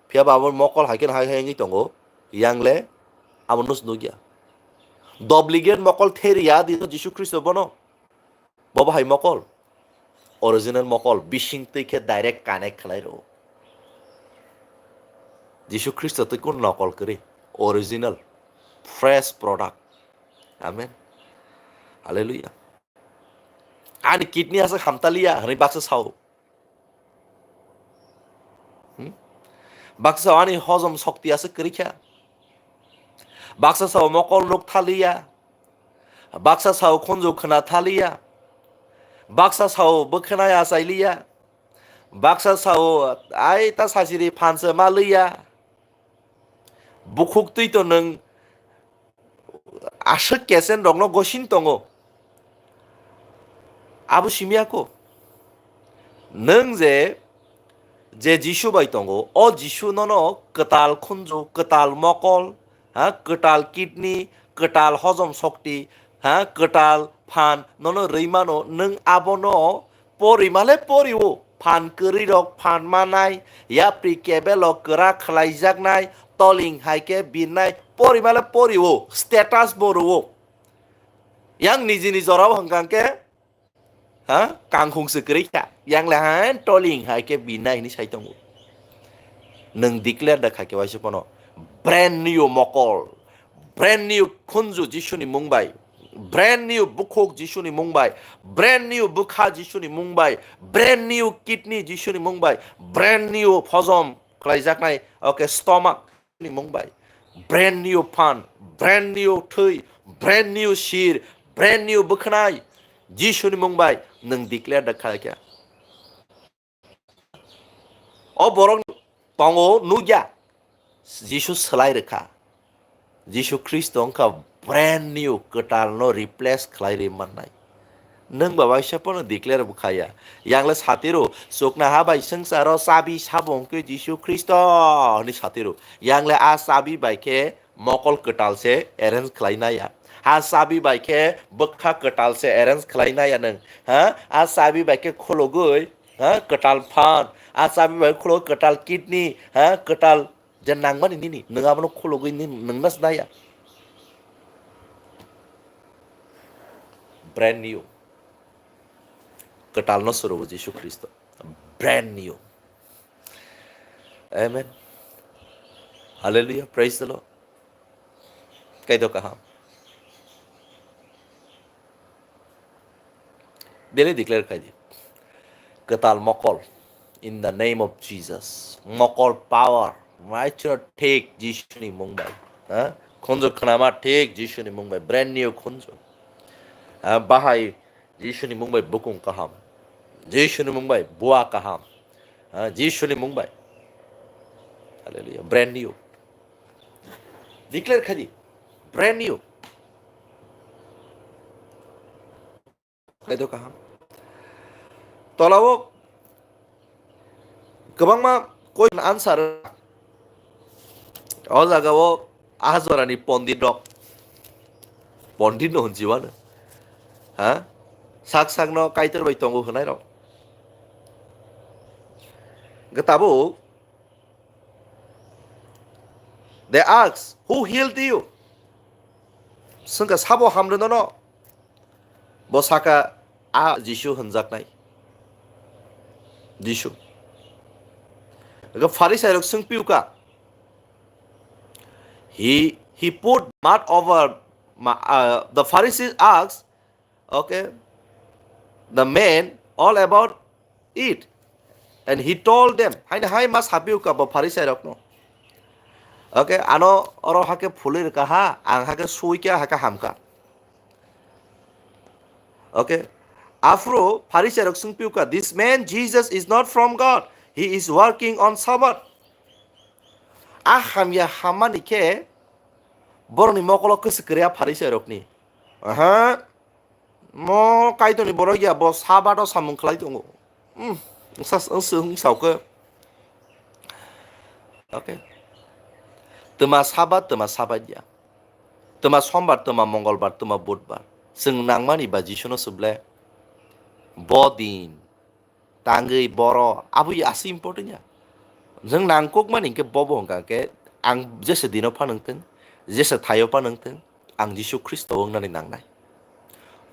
Phiya ba abo mokol hai khe hai hai wngwi tongo. Yang le abo nus nukya. Duplicate mokol theriya di Jisu Khristo bono. Bobo hai mokol. Original mokol bising twi khe direct connect khlai rwo. Jisu Khristo twi kun nokol kwrwi. Original. Fresh product. Amen. Hallelujah. Ani kidney aswk hamtaliya hwnwi baksa sao. Hmm? Baksa sao ani hojom shokti aswk kwrwi kha. Baksa sao mokol nuk thaliya. Baksa sao khunju khna thaliya. Baksa sao bwkhwnai achailiya. Baksa sao ai ta sasiri phansa maliya. Bukhuk twi to nwng aswk kesen rokno gosin tongo. Abo simya ko. Nwng je, je Jisu bai tongo, o Jisu nono kwtal khunju, kwtal mokol, ha, kwtal kidney, kwtal hojom shokti, ha, kwtal phan nono rwi mano, nwng abono pori male pori o, phan kwrwi rok phan manai, yapri kebelo kwrak khlaijaknai, toling hai khe birnai, pori male pori o, status bo rwo. Yang nijini jorao hwnkha khe, ha, kangkhung se kwrwi kha. Yang le han toling hai khe birnai hwnwi sai tongo. Nwng declare da kha khe waisa phano brand new mokol, brand new khunju Jisuni mung bai, brand new bukhuk Jisuni mung bai, brand new bwkha Jisuni mung bai, brand new kidney Jisuni mung bai, brand new hojom khlaijaknai, okay, stomach ni mung bai, brand new phan, brand new thwi, brand new sir, brand new bwkhnai, Jisuni mung bai nwng declare da khlai kha. O borok tongo nukya, Jisu swlai rwkha. Jisu Khristo wngkha brand new, kwtalno replace khlai rwi mannai. Nwng ba waisa phano declare bo khaya. Yang le satiro, chukna ha bai swngcharo chabi sabo wngkhe Jisu Khristo hwnwi satiro. Yang le a chabi bai khe mokol kwtal se arrange khlai naya. A chabi bai khe bwkha kwtal se arrange khlai naya nwng. Ha? A chabi bai khe khulugwi, ha? Kwtal phan. A chabi bai khulugwi kwtal kidney, ha? Kwtal je nangmani nini, nwng abono khulugwi nini, nwng nas naya. Brand new. Kwtal no suru Jisu Khristo. Brand new. Amen. Hallelujah. Praise the Lord. Kaitor kaham. Daily declare khai di. Kwtal mokol. In the name of Jesus. Mokol power. Nature thik Jisuni mung bai. Ha? Khunju khnama thik Jisuni mung bai. Brand new khunju. Ha? Bahai Jisuni mung bai bukung kaham. Jisuni mung bai bua kaham. Ha? Jisuni mung bai. Hallelujah. Brand new. Declare khai di. Brand new. Kaitor kaham. Tolao kwbangma question answer. O jagao a jorani pondit rok. Pondit no hwnjiwano. Ha? Sak sakno Kaitor bai tongo hwnai rok. Gwe tabuk, they ask, "Who healed you?" Swngkha, "Sabo hamrwino no?" Bo saka, "A Jisu hwnjaknai." Jisu. Ego Pharisai rok swngpiuka. He, he put mud over my, uh, the Pharisees asked, okay, the man all about it. And he told them, haino hai ma sapiuka bo Pharisairokno. Okay, ano oro hake phulwi rwkha ha, ang hake suikha, hake hamkha. Okay. Aphuru Pharisairok swngpiuka, "This man Jesus is not from God. He is working on Sabbath." A hamya hammani khe borokni mokolo kwswk kwrwi a Pharisairokni. Aha. Mo Kaitorni borok ya, bo Sabato samung khlai tongo. Hmm, wngsa, wngsa, wngsa khe. Okay. Twma Sabat, twma Sabat ya. Twma Sombar, twma Mongolbar, twma Budbar. Chwng nangmani ba Jisuno swble. Bo din. Tangwi boro. Abui asi important ya. Chwng nangkukmani hwnkhe bobo hwnkha khe ang jesa dino phanwng thwng, jesa thaio phanwng thwng, ang Jisu Khristo wngnani nangnai.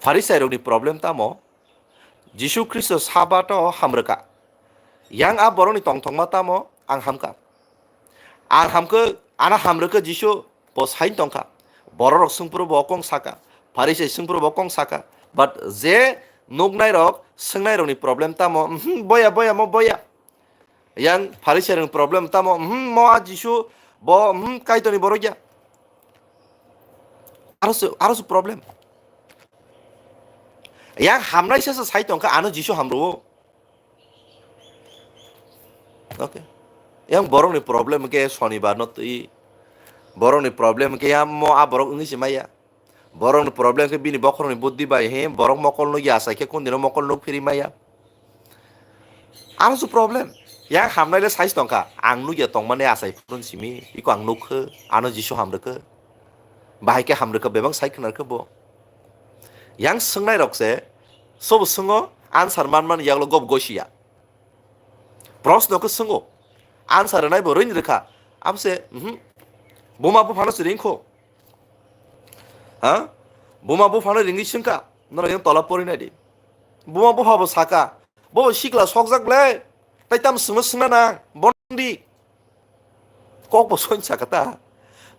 Pharisairokni problem tamo? Jisu Khristo Sabato hamrwkha. Yang a borokni tongthokma tamo ang hamkha. Ang hamkhe, ano hamrwkhe Jisu bo sain tongkha. Bororok swngphuru bo kong saka. Pharisai swngphuru bo kong saka. But je nuknairok, swngnairokni problem tamo, mhm, boya, boya, mo boya. Yang Pharisairokni problem tamo, mhm, mo a Jisu bo, mhm, Kaitorni borok ya. Aro se, aro se problem. Yang hamnai sasa sai tongkha, ano Jisu hamrwo. Okay. Yang borokni problem ke Sonibar no twi. Borokni problem ke ya mo a borok wngwi se maya. Borokni problem ke bini bokhorokni buddhi bai he borok mokol nukya asai khe kundino mokol nuk phiri maya. Ano su problem. Yang hamnai le sai tongkha. Ang nukya tongmani asai phurun simi. Iko ang nukkhe. Ano Jisu hamrwkhe. Bahai khe hamrwkhe bebak sai khwnarkhe bo. Yang swngnairok se sobo swngno answer manmani yaklo gob goisiya. Proshno khe swngno answer rwnai bo rwini rwkha. Abse, mhm. Buma buphano se ringkho. Ha? Buma buphano ringwi swngkha. Norok yang tola porinai di. Buma bupha bo saka. Bo sikla sokjak ble. Tai tam swngno swngna nang. Bondi. Kok bo soin saka ta.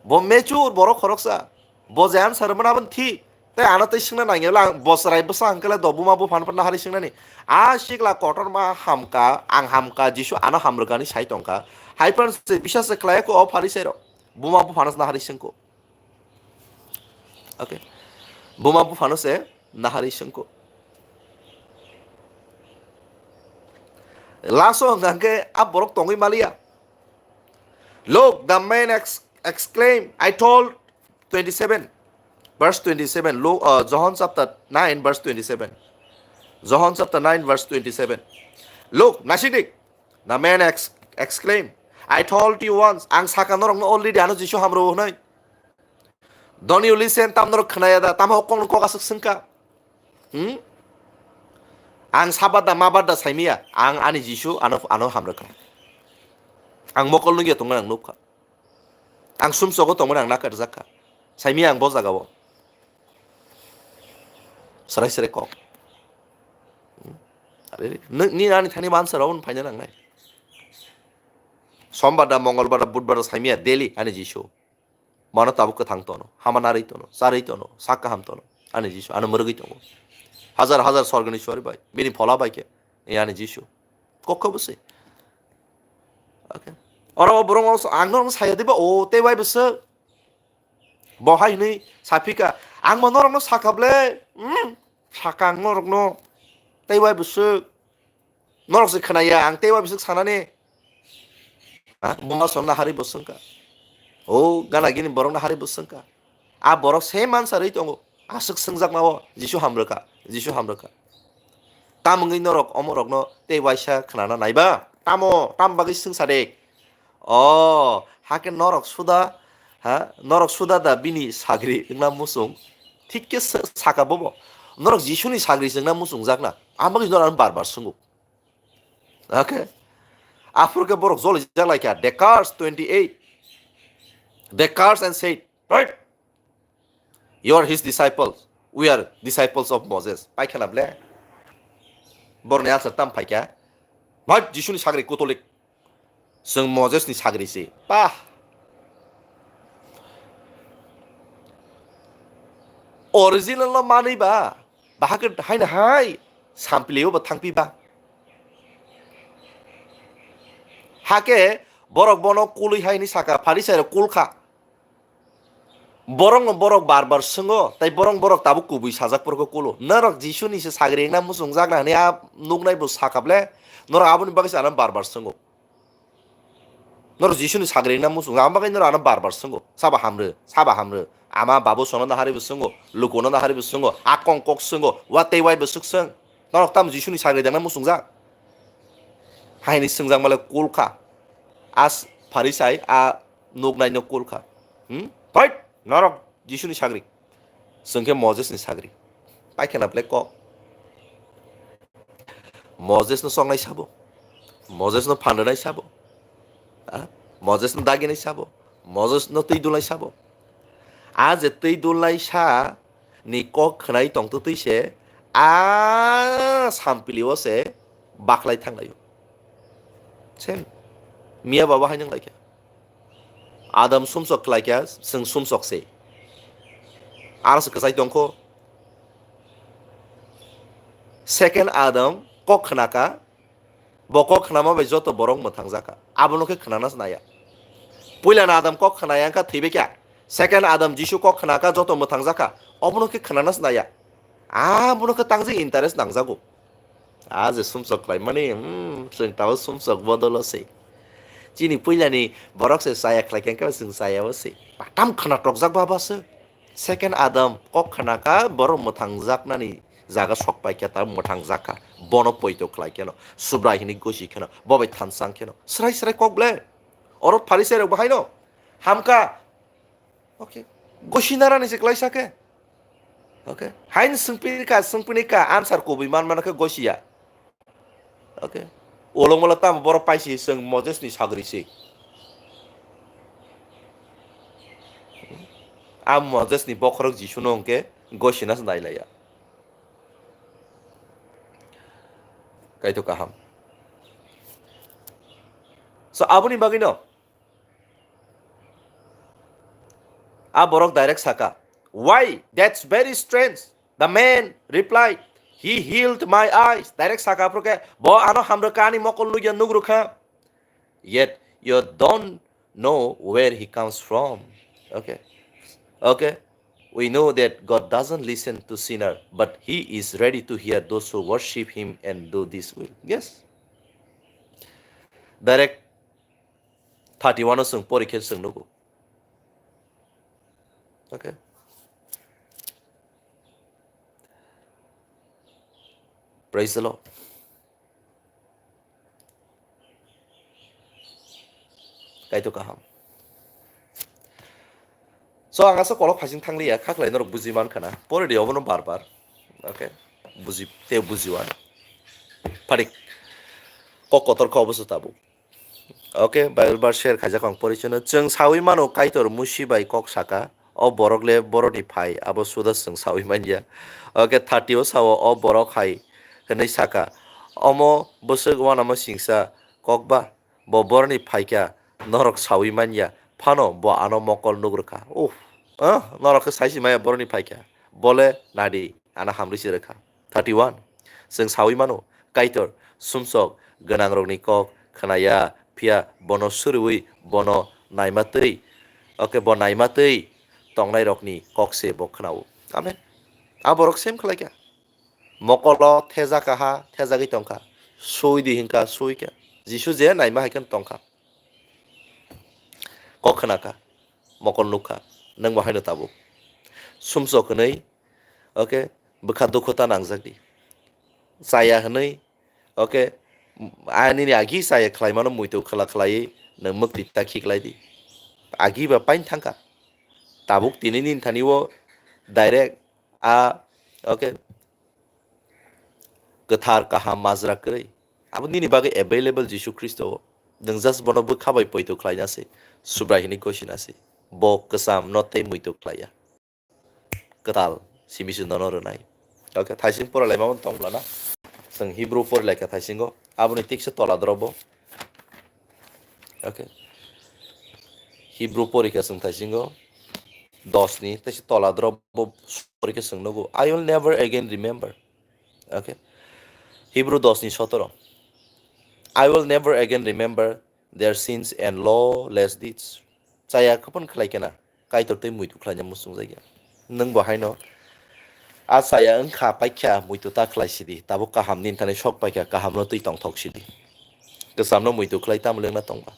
Bo mature borok khoroksa. Bo je answer rwmani aboni thik. Tai ano tai swngna nangya lang bo chwrai bwsa hwnkhe le do buma buphano phano hari swngnani. A sikla kotorma hamka, ang hamka, Jisu ano hamrwkani sai tongkha. Hai phano se bisa se khlai kho o Pharisairok. Buma buphano na hari swngkho. Okay. Buma buphano se na hari swngkho. Laso hwnkha khe a borok tongwi maliya. Look, the man ex-, exclaimed, I told, twenty-seven, verse twenty-seven, Luke, uh, John chapter nine, verse twenty-seven. John chapter nine, verse twenty-seven. Look, nasidik, the man ex-, exclaimed, I told you once, ang saka norokno already ano Jisu hamrwo hwnwi. Don't you listen, tam norok khwnaya da, tamo kok kok aswk swngkha. Hmm? Ang sabat da, mabat da saimiya, ang ani Jisu ano, ano hamrwkha. Ang mokol nukya tongmani ang nukha. Ang sumsogo tongmani ang nakarjakha. Saimiya ang bo jagao. Serai serai kok. Hmm? Are, ni, ni ani thani mansa raun phaina nangnai. Sombar da, Mongolbar da, Budbar da saimiya daily ani Jisu. Mano tabuk kwthang tono, hama narwi tono, charwi tono, sak kaham tono. Ani Jisu, ano mwrwgwi tongo. Hazar hazar sorgoni suari bai, bini phola bai khe, e ani Jisu. Kokho bwswi. Okay. Oro o borok ang norokno saya diba, o tei bai bwswk. Bo hai hwnwi saphika, ang bo norokno sakha ble, hmm, saka ang norokno, tei bai bwswk. Norok se khwnaya, ang tei bai bwswk sanani. Ha? Buma song na hari bo swngkha. O gana gini borok na hari bo swngkha. A borok se mansa rwi tongo. Aswk swngjakma o Jisu hamrwkha, Jisu hamrwkha. Tam wngwi norok omorokno tei waisa khnana naiba? Tamo, tam bagwi swngsa de? O, hakhe norok suda, ha? Norok suda da bini sagri wngna muchung? Thik khe sa-, saka bobo. Norok Jisuni sagri se wngna muchungjakna? Ang bagwi norok bar bar swngo. Okay. Aphuru khe borok joli jak lai kha. They cursed, twenty-eight. They cursed and said, right? You are his disciples. We are disciples of Moses. Pai khana ble. Borni answer tam phai kha. Bhai, Jisuni sagri Katolik. Chwng Moses ni sagri se. Pah. Original no manwi ba. Bahai khe haino hai Sampli o bo thangpi ba. Hake borok bono kulwi hai hinwi saka, Pharisai rok kul kha. Borok no borok bar bar swngo, tai borok borok tabuk kubui sajak porok kulo. Norok Jisu ni se sagri wngna muchungjak na hinwi a nuknai bo saka ble, norok aboni bagwi se ano bar bar swngo. Norok Jisu ni sagri wngna muchung, amo bagwi norok ano bar bar swngo. Sabo hamrw, sabo hamrw. Ama babu sono nahari bo swngo, luku no nahari bo swngo, a kong kok swngo, wa tei wai bo swk swng. Norok tamo Jisu ni sagri wngna muchungjak? Hai hinwi swngjak male kul kha. A s-, Pharisai a nuknai no kul kha. Hmm? Pait, norok Jisu ni sagri. Chwng khe Moses ni sagri. Paikha na ble kok. Moses no choknai sabo. Moses no phandanai sabo. Ah, Moses no daginai sabo. Moses no twi dulnai sabo. A je twi dulnai sa ni kok khwnai tongtwtwi se a sampili o se baklai thanglaio. Same. Miya baba hai nang laikha. Adam sumsok khlaikha, chwng sumsok se. Aro se kwchai tongkho. Second Adam kok khnaka, bo kok khnama bai joto borok mwthangjakha. Abono khe khnanas naya. Puilani Adam kok khnaya wngkha thwibaikha. Second Adam Jisu kok khnaka joto mwthangjakha. Obono khe khnanas naya. Abono khe tangjak interest nangjago. A je sumsok khlaimani, hmm, chwng tao sumsok bodolo se. Chini puilani borok se chaya khlaikha, wngkha chwng chaya o se. Batam khna tokjak baba se. Second Adam kok khnaka borok mwthangjaknani jaga sok paikha, ta mwthangjakha. Bono poito khlai kheno, Subrai hinwi gosi kheno, bo bai thansa wng kheno. Srai srai kok ble. Oro Pharisai rok bo haino hamkha. Okay. Gosi narani se klaisa khe. Okay. Hain swngpini ka, swngpini ka, answer kubui man mano khe gosi ya. Okay. Olong mala tamo borok paisi chwng Moses ni sagri se. A Moses ni bokhorok Jisu no hwnkhe gosi na se nailaiya. Kaitor kaham. So aboni bagwi no. A borok direct saka, "Why? That's very strange." The man replied, "He healed my eyes." Direct saka, "Aphuru khe bo ano hamrwkha, ani mokol nugya nugrwkha." Yet you don't know where he comes from. Okay. Okay. We know that God doesn't listen to sinner, but he is ready to hear those who worship him and do this will. Yes. Direct thirty-one o chwng pori khe chwng nugo. Okay. Praise the Lord. Kaitor kaham. So, ang asa kolok phasing thangliya, khaklai norok buji man khana. Pori di obono bar bar. Okay. Buji, te buji wan. Pharik. Kok kotor khe obo se tabuk. Okay, Bible verse share khaijak ang porichano. Chwng sawi mano Kaitor Musi bai kok saka, "O borok le borokni phai, abo suda chwng sawi manya." Okay, thirty o sao, "O borok hai hwnwi saka, omo bwswk uanama singsa kok ba? Bo borokni phaikha, norok sawi manya, phano bo ano mokol nugrwkha." Uff, ah, norok khe saisi maya borokni phaikha. Bole nadi, ano hamrwi se rwkha. Thirty-one. Chwng sawi mano, Kaitor sumsok gwnangrokni kok khnaya, phiya bono suriwi bono naima twi, okay, bo naima twi tongnairokni kok se bo khnao. Amen. A borok same khlaikha. Mokolo thejak kaha, thejagwi tongkha. Sui di hinkha, sui kha. Jisu je naima hai khe tongkha. Kok khna kha, mokol nuk kha, nwng bo haino tabuk. Sumsok hwnwi, okay, bwkha dukhu ta nangjak di. Chaya hwnwi, okay, a nini agi chaya khlaimano muitu khwla khlaiwi nwng mwktwi ta khiklai di. Agi ba pain thangkha. Tabuk tini nini thani o direct a, okay, kwthar, kaham, majra kwrwi. Abo nini bagwi available Jisu Khristo o. Nwng just bono bwkha bai poito khlaina se, Subrai hwnwi gosina se. Bo kwcham no tei muitu khlaiya. Kwtal simi se nono rwnai. Okay, thaising pora laima tong lana. Chwng Hebrew pori laikha thaisingo. Aboni tiksa tola drobo. Okay. Hebrew porikha chwng thaisingo dos ni, tei se tola drop bo porikha chwng nugo, "I will never again remember." Okay. Hebrew dos ni sotoro. "I will never again remember their sins and lawless deeds." Chaya khopon khlai kena, Kaitor tei muitu khlaina muchung jagya. Nwng bo haino, a chaya wngkha paikha muitu ta khlai sidi, tabuk kaham nini thani sok paikha, kaham no twi tongthok sidi. Kwcham no muitu khlai tamo lengna tongba.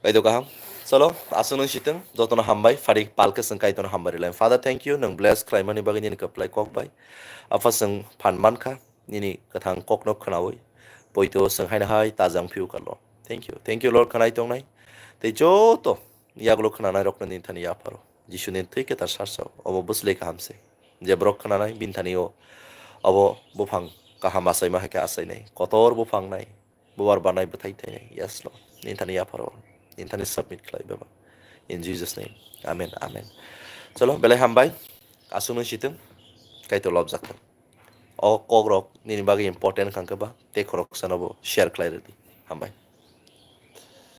Kaitor kaham. Chalo, aswk nwng sitwng, jotono hambai, phari palke chwng Kaitorno hambai rwlai. Father, thank you, nwng bless khlaimani bagwi nini kwplai kok bai. Apha chwng phan mankha, nini kwthang kokno khwnawi, poito chwng haino hai tajang phiu kalo. Thank you, thank you Lord, khwnai tongnai. Tei joto yagulo khwnanai rokno nini thani yapharo. Jisu nini thwi kwthar sarsao, obo bwsle kaham se. Je borok khwnanai, bini thani o, obo buphang kaham achaima hai khe achainai, kotor buphang nai, bubar banai bwthai thainai. Yes Lord, nini thani yapharo, nini thani submit khlai baba. In Jesus name, amen, amen. Chalo, belai hambai, aswk nwng sitwng, Kaitor lobjak thang. O kokrok nini bagwi important kha khe ba, tei khoroksa no bo share khlai rwdi. Hambai.